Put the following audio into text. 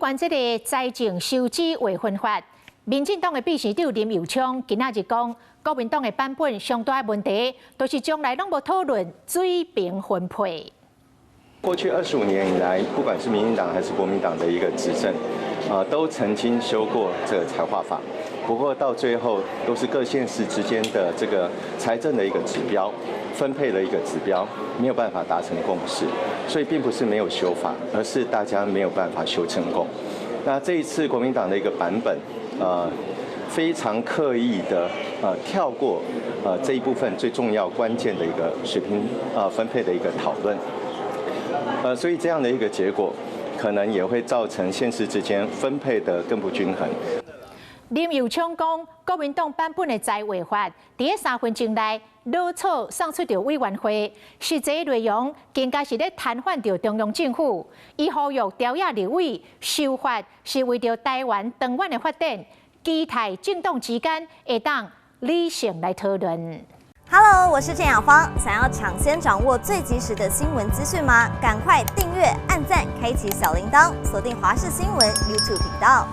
關這个財政收支劃分法，民進黨的秘書長林右昌今仔日講，國民黨的版本上大的問題，就是從來攏無討論水平分配。過去25年以來，不管是民進黨還是國民黨的一個執政，啊，都曾經修過這個財劃法。不過到最後，都是各縣市之間的這個財政的一個指標，分配的一個指標，沒有辦法達成共識。所以並不是沒有修法，而是大家沒有辦法修成功。那這一次國民黨的一個版本，非常刻意的跳過這一部分最重要關鍵的一個水平分配的一個討論。所以這樣的一個結果，可能也會造成縣市之間分配的更不均衡。林右昌講，國民黨版本的財劃法，佇咧3分鐘內草草送出著委員會，實際內容更加是咧癱瘓著中央政府。伊呼籲朝野立委修法是為著台灣長遠的發展，期待政黨之間會當理性來討論。 Hello，我是鄭雅芳。想要搶先掌握最及時的新聞資訊嗎？趕快訂閱、按讚、開啟小鈴鐺，鎖定華視新聞 YouTube 頻道。